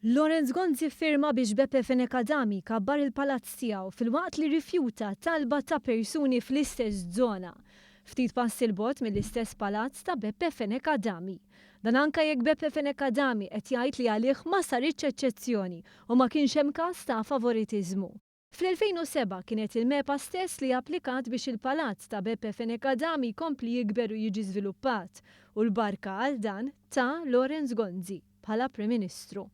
Lawrence Gonzi ffirma biex Beppe Fenech Adami jkabbar il-palazz tiegħu filwaqt li rrifjuta talba ta' persuni fl-istess zona, ftit passi 'l bogħod mill-istess palazz ta' Beppe Fenech Adami. Dan anke jekk Beppe Fenech Adami qed jgħid li għalih ma saritx eċċezzjoni u ma kienx hemm każ ta' favoritiżmu. Fl-2007 kienet il-MEPA stess li applikat biex il-palazz ta' Beppe Fenech Adami jkompli jikber u jiġi żviluppat u l-barka għal dan ta Lawrence Gonzi bħala Prim Ministru.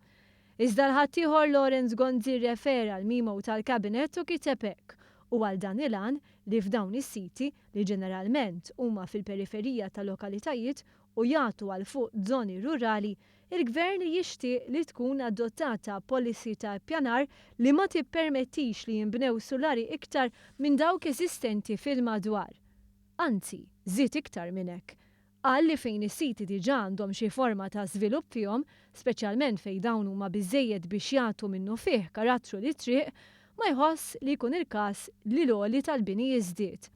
Iżda l-Ħadd ieħor Lawrence Gonzi rrefera l-memo tal-Cabinet u kiteb hekk, U għal dan il-għan li f'dawn is-siti, li ġeneralment huma fil-periferija ta' lokalitajiet u jagħtu għal fuq żoni rurali, Il-Gvern jixtieq li tkun adottata policy ta' ippjanar li ma tippermettix li jinbnew sulari iktar minn dawk eżistenti fil-madwar. Anzi, żied iktar minn hekk. Qal li fejn is-siti diġà għandhom xi forma ta' żvilupp fihom, speċjalment fejn dawn huma biżżejjed biex jagħtu minnufih karattru lit-triq, ma jħoss li jkun il-każ li l-għoli tal-bini jiżdied.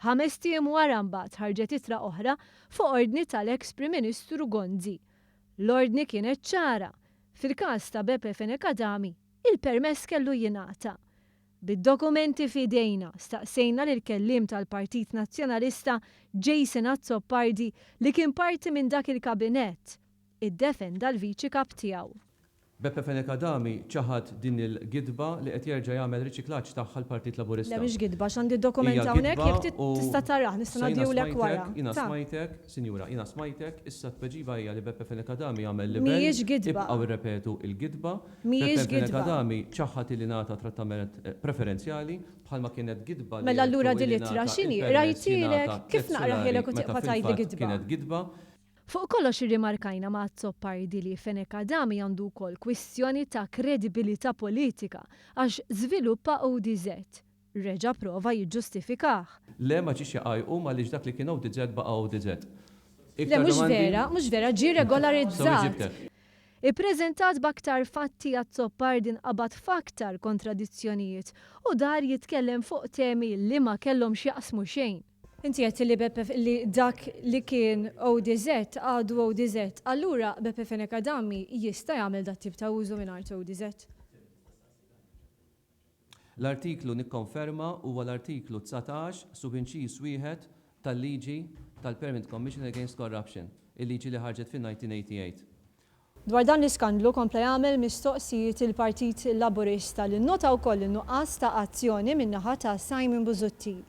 Ħamest ijiem wara mbagħad ħarġet ittra oħra fuq ordni tal-eks Prim Ministru Gonzi. L-ordni kienet ċara, fil-każ ta' Beppe Fenech Adami, il-permess kellu jingħata. Bid-dokumenti f'idejna, staqsejna lill-kelliem tal-Partit Nazzjonalista Jason Azzopardi li kien parti minn dak il-kabinett. Iddefenda l-Viċi Kap tiegħu. Beppe Fenech Adami ċaħad din il-gidba li qed jerġa' jagħmel riċiklaġġ tagħha l-Partit Laburista. Le mhix gidba għax għandi d-dokument Hija hawnhekk gidba jekk trid u tista' tarah nista' sa jiena ngħaddihulek wara. smajtek, jiena Ta. smajtek, sinjura, jiena smajtek, issa t-tweġiba hija li Beppe Fenech Adami għamel libell, Mhijiex gidba. ibqgħu rrepetu l-gidba. Mhijiex Beppe Fenech gidba. Adami ċaħad illi ngħata trattament preferenzjali, bħalma kienet gidba li Mela għedtu allura din illi l-ittra ngħata x'inhi? il-permess Qrajthielek? jingħata Kif tliet sulari naqrahielek u meta tibqa' tgħidli fil-fatt gidba? kienet gidba. Fuq kollox irrimarkajna ma' Azzopardi li Fenech Adami għandu wkoll kwistjoni ta' kredibilità politika għax żviluppa ODZ. Reġa' prova jiġġustifikah. Le ma ġiex jaqa' jqum għaliex dak li kien ODZ baqa' ODZ. Le Iktar mhux domandi? vera, mhux vera, ġie Sew regolarizzat. iġibtek. Ippreżentat b'aktar fatti Azzopardi nqabad f'aktar kontradizzjonijiet u dar jitkellem fuq temi li ma kellhom x'jaqsmu xejn. Inti għedt li Beppe li dak li kien ODZ għadu ODZ. Allura Beppe Fenech Adami jista' jagħmel dat-tip ta' użu minn art ODZ? L-artiklu nikkonferma huwa l-artiklu 19 subinċiż wieħed tal-liġi tal-Permanent Commission Against Corruption, il-liġi li ħarġet fin-1988. Dwar dan l-iskandlu kompla jagħmel mistoqsijiet il-Partit Laburista li nnota wkoll in-nuqqas ta' azzjoni min-naħa ta' Simon Busuttil.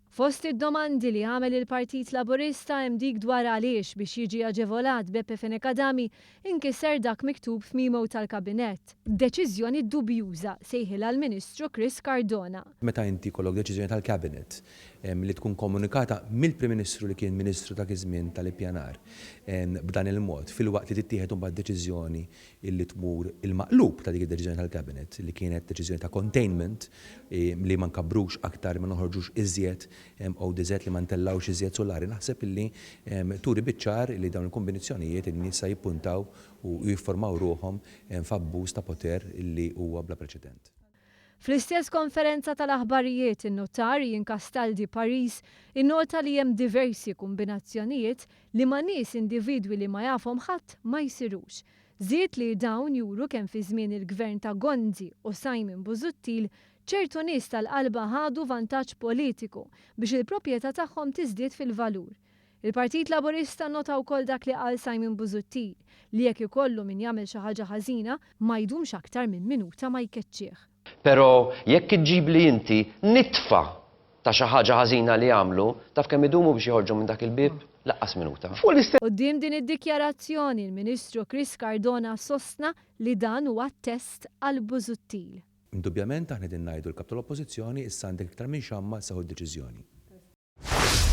Fost id-domandi li għamel il-Partit Laburista hemm dik dwar għaliex biex jiġi aġevolat Beppe Fenech Adami inkiser dak miktub f'memo tal-Kabinett. Deċiżjoni dubjuża, sejħilha l-Ministru Chris Cardona. Meta inti jkollok deċiżjoni tal-Cabinet li tkun komunikata mill-Prim Ministru li kien Ministru dak iż-żmien tal-Ippjanar b'dan il-mod, filwaqt li tittieħed imbagħad deċiżjoni illi tmur il-maqlub ta' dik id-deċiżjoni tal-Cabinet, li kienet deċiżjoni ta' containment, li ma nkabbrux aktar, ma noħorġux iżjed ODZ, li ma ntellgħux iżjed sulari, naħseb illi turi biċ-ċar illi dawn il-kombinizzjonijiet in-nies sa jippuntaw u jifformaw ruħhom f'abbuż ta' poter illi huwa bla preċedent. Fl-istess konferenza tal-aħbarijiet, in-nutar Ian Castaldi Paris innota li hemm diversi kumbinazzjonijiet li ma' nies individwi li ma jafhom ħadd ma jsirux. Żied li dawn juru kemm fi żmien il-Gvern ta' Gonzi u Simon Busuttil ċertu nies tal-qalba ħadu vantaġġ politiku biex il-proprjetà tagħhom tiżdied fil-valur. Il-Partit Laburista nnota wkoll dak li qal Simon Busuttil, li jekk ikollu min jagħmel xi ħaġa ħażina, ma jdumx aktar minn minuta ma jkeċċih. Pero jekk iġġibli inti nitfa ta' xi ħaġa ħażina li għamlu, taf kemm idumu biex joħorġu minn dak il-bieb? Laqqas minuta. Quddiem din id-dikjarazzjoni, il-Ministru Chris Cardona sostna li dan huwa test għal Busuttil. Indubbjament aħna qegħdin ngħidu l-Kap tal-Oppożizzjoni issa għandek iktar minn xamma issa ħu d-deċiżjoni.